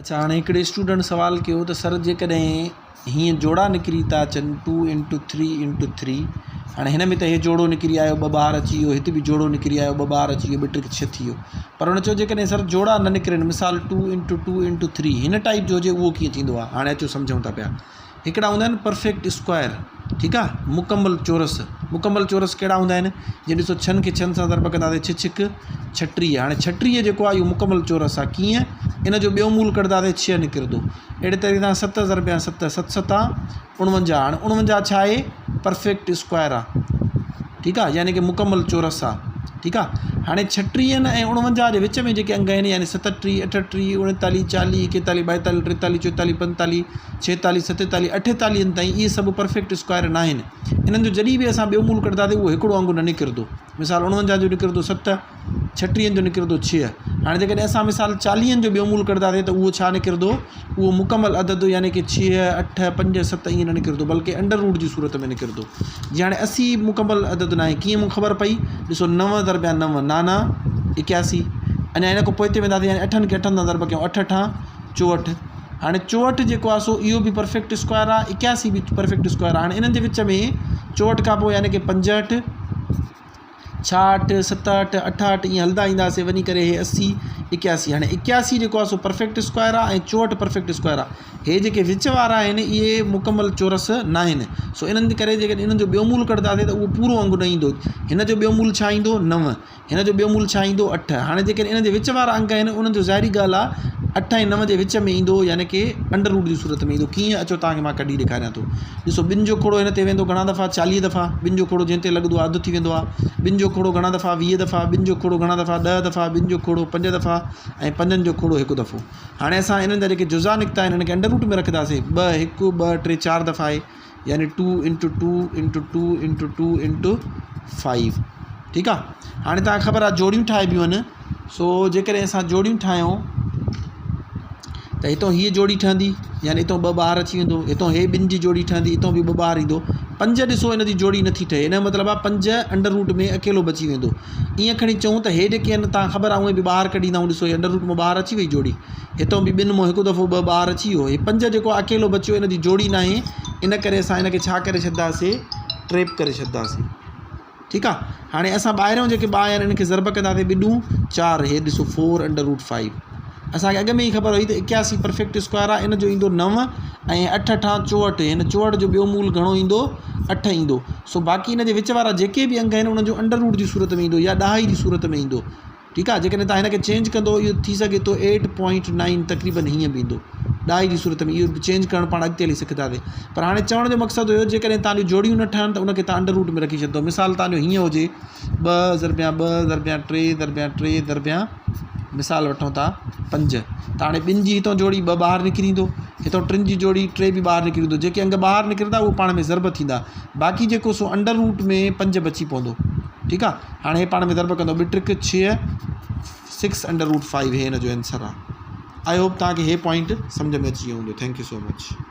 اڇا هاڻي هڪڙي اسٽوڊنٽ سوال ڪيو ته سر جيڪڏهن هيئن جوڙا نڪري ٿا اچن two into three into three هاڻي هن ۾ ته هي جوڙو نڪري آيو ٻه ٻاهر اچي ويو هت به جوڙو نڪري آيو ٻه ٻاهر اچي ويو ٻه ٽي ڇهه ٿي ويو پر هن چيو جيڪڏهن سر جوڙا نه نڪرن مثال two into two into three هن ٽائپ جو هجي اهو ڪيئن ٿيندو آهي هاڻي اچو سمجهون ٿا پيا هڪڙا هوندا آهن پرفيڪٽ اسڪوائر ٺيڪ آ مڪمل چورس مڪمل چورس ڪهڙا هوندا آهن جيئن ڏسو ڇهن کي ڇهن سان ضرب ڪنداسين ڇهه ڇڪ ڇٽيهه هاڻي ڇٽيهه جيڪو آهي اهو مڪمل چورس آهي ڪيئن ان جو ٻيو مول ڪڍنداسين ڇهه نڪرندو اهڙي طريقي سان ست ضرب ست ست ستا اڻونجاهه هاڻي اڻونجاهه ڇا آهي پرفيڪٽ اسڪوائر آهي ٺيڪ آهي يعني ڪي مڪمل چورس آهي ٺيڪ آهي هاڻي ڇٽيهن ۽ اڻونجاهه جي وچ ۾ جيڪي انگ آهن يعني ستٽيهه اٺٽيهه اڻيتاليهه چاليهه ايڪيتاليهه ٻائيتاليهه ٽيتاليهه چوئيتاليهه پنجتاليهه ڇهيتاليهه، ستيتاليهه، اٺيتاليهن تائين اهي سڀ پرفيڪٽ اسڪوائر ناهن. انهن جو جڏهن به اسان ٻيو مول ڪڍنداسين اهو هڪڙو انگ نه نڪرندو. مثال اڻونجاهه جو نڪرندو ست، ڇٽيهن جو نڪرندو ڇهه. هاڻي جيڪڏهن اسان مثال چاليهن جو ٻيو مول ڪڍنداسين ته اهو ڇا نڪرندو؟ اهو مڪمل عدد يعني ڪي ڇهه، اٺ، پنج، ست ائين نه نڪرندو بلڪه انڊر روٽ جي صورت ۾ نڪرندو. جيئن هاڻي 80 مڪمل عدد ناهي ڪيئن مون کي خبر پئي؟ ڏسو نو ضرب نو نانا ايڪياسي. اڃا ان کان پوئتي وينداسين يعني اٺن کي اٺن سان ضرب ڪيون اٺ اٺان چوهٺ. هاڻي 64 جيڪو آهي سو اهو به پرفيڪٽ اسڪوائر آهي 81 به پرفيڪٽ اسڪوائر آهي هاڻي انهن جي وچ ۾ 64 کان پوء يعني ڪي 65 66 67 68 ائين هلندا اينداسين وڃي ڪري هي 80 81 هاڻي 81 جيڪو آهي سو پرفيڪٽ اسڪوائر آهي ۽ 64 پرفيڪٽ اسڪوائر آهي هي جيڪي وچ وارا آهن اهي مڪمل چورس ناهن سو انهن جي ڪري جيڪڏهن انهن جو ٻيو مول ڪڍنداسين ته اهو پورو انگ نه ايندو هن جو ٻيو مول ڇا ايندو 9 هن جو ٻيو مول ڇا ايندو؟ اٺ. هاڻي جيڪڏهن انهن جي وچ وارا انگ آهن انهن جو ظاهري ڳالهه آهي اٺ ۽ نو جي وچ ۾ ايندو يعني ڪي انڊر روٽ جي صورت ۾ ايندو. ڪيئن؟ اچو توهان کي مان ڪڍي ڏيکاريان ٿو. ڏسو ٻن جو کوڙو هن تي ويندو گهڻا دفعا؟ 40 دفعا. ٻن جو کوڙو جنهن تي لڳندو آهي اڌ ٿي ويندو آهي. ٻن جو کوڙو گهڻا دفعا؟ 20 دفعا. ٻن جو کوڙو گهڻا دفعا؟ 10 دفعا. ٻن جو کوڙو پنج دفعا ۽ پنجن جو کوڙو هڪ دفعو. هاڻي اسان انهن جا جيڪي جزا نڪتا آهن انهن کي انڊر روٽ ۾ رکنداسين. ٻه، هڪ، ٻه، ٽي، چار دفعا آهي. يعني two into two into two into two into five ٺيڪ آ هاڻي توهان کي خبر آ جوڙيون ٺاهبيون آهن سو جيڪڏهن اسان جوڙيون ٺاهيون ته هتو هيء جوڙي ٺهندي يعني هتو ٻه ٻاهر اچي ويندو هتو هي ٻن جي جوڙي ٺهندي هتو به ٻه ٻاهر ايندو پنج ڏسو ان جي جوڙي نٿي ٺهي ان جو مطلب آ پنج انڊر روٽ ۾ اڪيلو بچي ويندو ائين کڻي چئون ته هي جيڪي آهن توهان خبر آ اهي به ٻاهر ڪڍي ايندا آهيون ڏسو هي انڊر روٽ مان ٻاهر اچي وئي جوڙي هتئون به ٻن مان هڪ دفعو ٻه ٻاهر اچي ويو. هي پنج جيڪو اڪيلو بچيو ان جي جوڙي ناهي ان ڪري اسان ان کي ڇا ڪري ڇڏنداسين ٽريپ ڪري ڇڏنداسين ٺيڪ آ هاڻي اسان ٻاهريون جيڪي ٻه آيا آهن ان کي ضرب ڪنداسين ٻه ڏون چار هي ڏسو فور انڊر روٽ فائيو اسانکي اڳ ۾ ئي خبر هئي ته ايڪياسي پرفيڪٽ اسڪوائر آ ان جو ايندو نو ۽ اٺ اٺان چوهٺ هن چوهٺ جو ٻيو مول گهڻو ايندو اٺ ايندو سو باقي ان جي وچ وارا جيڪي به انگ آهن انهن جو انڊر روٽ جي صورت ۾ ايندو يا ڏهائي جي صورت ۾ ايندو ٺيڪ آ جيڪڏهن توهان هن کي چينج ڪندو اهو ٿي سگهي ٿو ايٽ پوائنٽ نائن تقريبن هيئن به ايندو ڏهائي جي صورت ۾ اهو چينج ڪرڻ پاڻ اڳتي هلي سکنداسين پر هاڻي چوڻ جو مقصد هيو جيڪڏهن توهان جون جوڙيون نه ٺهن ته ان کي توهان انڊر روٽ ۾ رکي ڇڏندو مثال توهان جو هيئن هجي ٻه ضربيان ٻه ضربيان ٽي ضربيان ٽي ضربيان مثال وٺون ٿا پنج ته هاڻي ٻن جي هتان جوڙي ٻه ٻاهر نڪري ايندو هتان ٽن جي جوڙي ٽي به ٻاهر نڪري ايندو جيڪي انگ ٻاهر نڪرندا اهي پاڻ ۾ ضرب ٿيندا باقي جيڪو سو انڊر روٽ ۾ پنج بچي پوندو ٺيڪ آ هاڻي هي پاڻ ۾ ضرب ڪندو ٻه ٽرڪ ڇهه سڪس انڊر روٽ فائيو هي هن جو آنسر آ I hope توهان کي هي پوائنٽ سمجهه ۾ اچي ويو هوندو thank you so much.